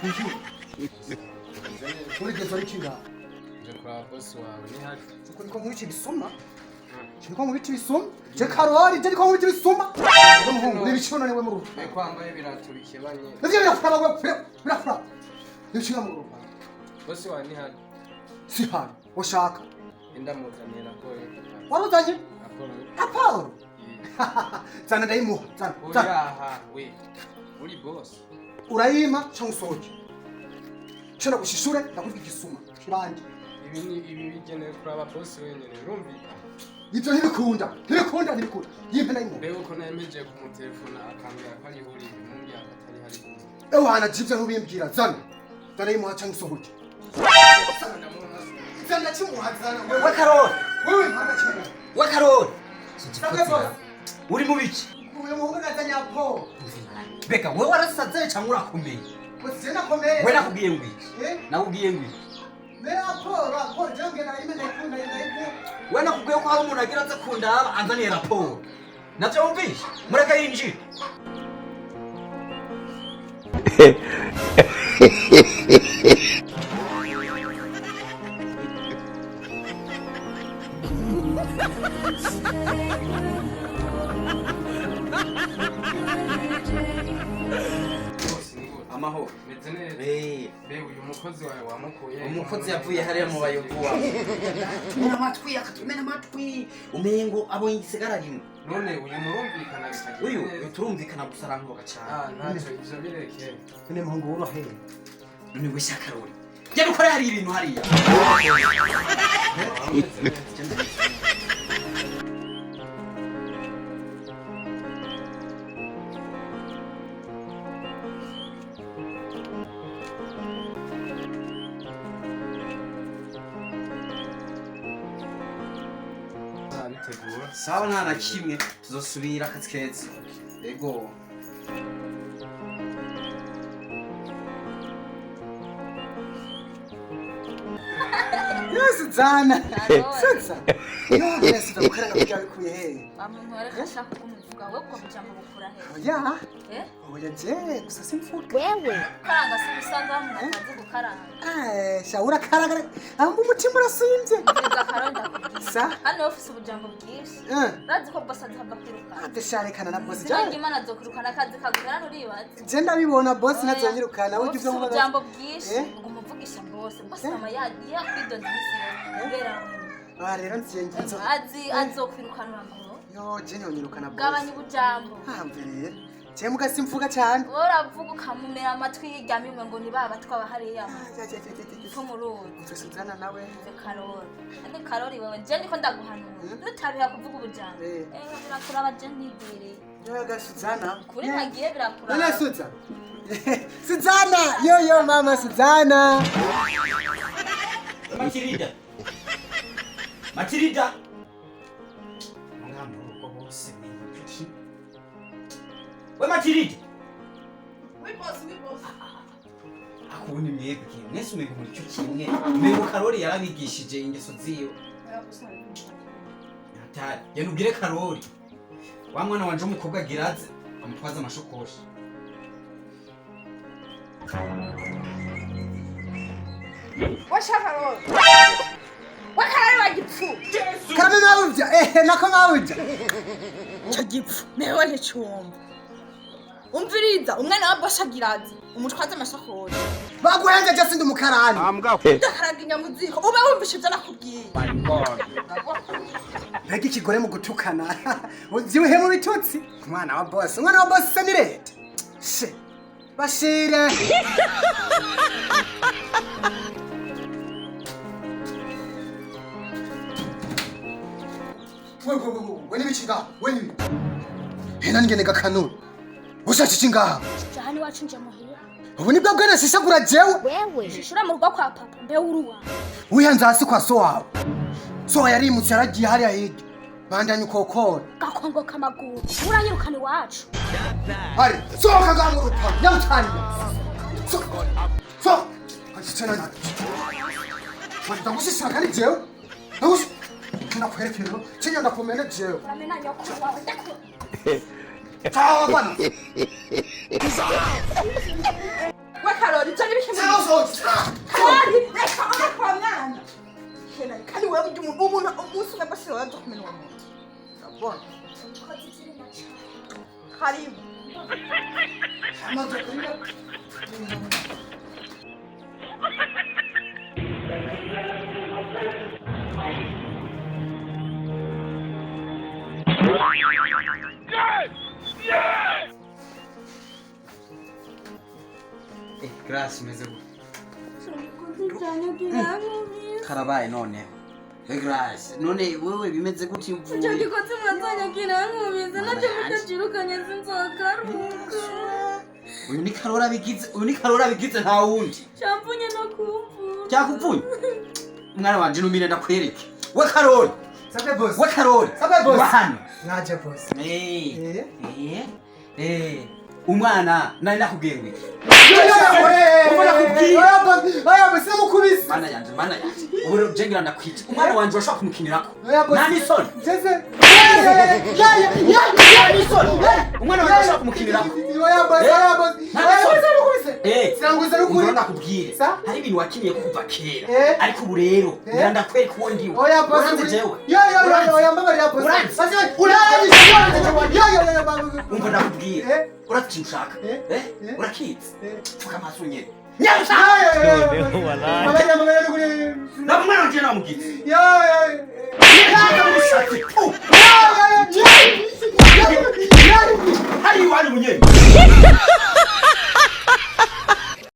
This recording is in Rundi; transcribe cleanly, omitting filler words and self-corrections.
Nibiki? Urigeze uri kinga. Nje kuraba bosi wawe ni hari. Uko niko nkubita ibisuma? Niko nkubita ibisuma? Je Karori, je niko nkubita ibisuma? Umuhungu, nibiki none we mu rugo? Mbe kwambaye ibirato bikebanye. Nivyo birafura we, birafura. Nibiki mu rugo? Bosi wawe ni hari. Si hari. Ushaka. Ndamuzaniye raporo. Waruzanye? Raporo. Raporo? Zana ndayimuha, zana. Zana. Oyaha we. Uri boss. Urayima cyangwa usohoke. Cyo ndagushishure ndakubwira igisuma. Kibandi. Ibi ni ibi bigenewe kuraba boss wenyene urumvikana. Ibyo ntibikunda. Ntibikunda, ntibikunda. Yimpe ndayimuha. Mbega uko nemeje kumutelefona akambwira ko ari huri mumbwira ko atari hari. Ewana jibyo ntubimbwira zana. Zana yimuha cyangwa usohoke. Zana kimuha zana. We Karori, Wewe mpanga kimwe. we Karori. Sabwe boss. Uri mu biki? Uyu muhungu nazanye apo. Beka wewe warasaze cyangwa urakomeye? Boss je nakomeye. We nakubwiye ngo iki? Eh? Nakubwiye ngo iki? Me apo, raporo je ngena ime ndayikunda ndayikunda. We nakubwiye ko hari umuntu agira aza kundaba anzaniye raporo. Navyo wumvishe? Mureke yinjire. Boss ni gute? Amahoro. Meze neza. Eh, Mbega uyu mukozi wawe wamukuye. umukozi yavuye hariya mu bayovu wawe. Tumena amatwi akatumena amatwi. Umengo abonye igisigara rimwe. None uyu murumvikana bikagenda Uyu neza. uyu turumvikana gusa arankoga cyane. Ah ntacyo ivyo bireke. None muhungu wubahe. None we sha Karori. Genda ukore hariya ibintu hariya. Meze neza. Bitegura. Sawa nta na kimwe tuzosubira akazi keza. Ego. Yes zana. Sasa. Yo, yes ndakukaranga kugira bikuye he. Bamuntu wareka ashaka kumuvuga we ko mujambo bukura he. Oya. Eh? Oya je gusa simvuga. Wewe karanga si bisanzwe aho umuntu atazi gukaranga. Eh, shawura karagara. Amba umutima urasimbye. Mbega Karori ndakubwiye. Sa? Hano ufise ubujambo bwinshi. Eh. Urazi ko boss azahava kwirukana. Adesharekana na boss. Izina ry'Imana azokwirukana akazi kaguhera nturibaze. Je ndabibona boss ntazonyirukana. Ujye Ufise ivyo mvuga. ubujambo bwinshi Eh? uguma uvugisha boss. Boss Eh? mama yakwidoda iminsi yose kubera wewe. Ah rero nziye ngizo. Azi azokwirukana ngo Yo, je nyonyirukana boss. gabanya ubujambo. Ah mbere. Je muga simvuga cyane. Wowe uravuga ukamumera amatwi yiryamiwe ngo ni ba batwa bahariya. Ko mu ruzi. Mfe Suzana nawe. Mve Karori. Andi Karori wewe je ndiko ndaguhanura. Nutabiha kuvuga ubujambo. Eh. Eh birakuraba je ntigwiriye. Yo ga Suzana. Kuri ntagiye birakuraba. None Suzana. Suzana, yo yo mama Suzana. Matilda. Matilda. Mwana urugo bose ni kuki? We Matilda. We boss, we boss. Akubona mwebwe mwese umengo muri cyo kimwe. Umengo Karori yarabigishije ingeso ziwe. Atari. Genda ubwire Karori. Wa mwana wanje w'umukobwa agiraze amutwaze amashokoshi. Washaka roro. Wakarari wa gipfu. Karame mawuja. Eh nako mawuja. Icyo gipfu mewe nticumva. Umviriza umwana wa boss agiraze umutwaze amashakoshi. Baguhenze je sindi umukarani. Ndakaraga inyamuziko ube wumvishe ivyo nakubwiye. Mbega ikigore mu gutukana. Uziwe mu bitutsi. Umwana wa boss, umwana wa boss se ni leta. She. Bashire. We we we we nibiki ngaha? We nibi. Hena ngene gakanura. Ushaje iki ngaha? Jahani wacu nje muhira. Ubu nibwo bwana sisagura jewe. Wewe shishura mu rugo kwa papa mbe uruwa. Wihanze hasi kwa so wawe. So yarimutse yaragiye hariya hirya. Bandanya ukokora. Gakongoka amaguru. Uranyirukana iwacu. Ari, sohoka ngaha mu rupangu, nyamutanira. So, so, ndagushisha ndagushishaka ni jewe. Ndagushi, ndakwerekera, kinya ndakumena jewe. Uramena nyoko wawe ndakura. Tawa bana. We Karori, ibyo ni bike. Tawa so. Karori, reka ore kwa mwana. Shena, kandi wewe ujya umuntu umunsi umwe bose waza kumena uwo muntu. Urabona? Karibu. Eh, Grace umeze gute? Karabaye noneho. Eh, Grace, none wewe bimeze gute Icyo uvuye? gikotsi mwazanye kirankubise nacyo mutacirukanye sinzogaruka. Uyu ni Karora bigize, uyu ni Karora bigize nta wundi. Camvunye no kumvura. Cyakuvunye? Mwana wanje numire ndakwereke. We Karori, Sabe boss. we Karori. Sabe boss. Wa hano. Naje boss. Eh. Eh. Eh. Eh. Umwana nari nakubwiye ngo iki? Oya boss. Oya boss mukubise. Mana yanje, mana yanje. Ubu rero je ngira ndakwica. Umwana wanje urashobora kumukinirako. Oya boss. Nta n'isoni. Jeze. Ya ya ya. Nta n'isoni. Umwana wanje urashobora kumukinirako. Oya boss. Oya boss. Nta Oya n'isoni. boss mukubise. Eh. Sinanguza n'ukuri. Umva nakubwire. Sa? Hari ibintu wakiniye ko kuva kera. Eh. Ariko ubu rero Eh. ngira ndakwereka uwo ndiwe. Oya boss. Uranze jewe. Yo yo yo oya mbabarira boss. Uranze. Basi uranze. Yo yo yo Umva ndakubwire. Eh. Urazi ikintu ushaka. Eh. Eh? Eh. Urakizi. Eh. Pfuka amaso nyene. Nyarusa! Mbabarira mbabarira n'ukuri. Ntabwo umwana wanje namugize. Yo yo. Nyarusa mu mushatsi. Puh! Hari iwanyu munyene.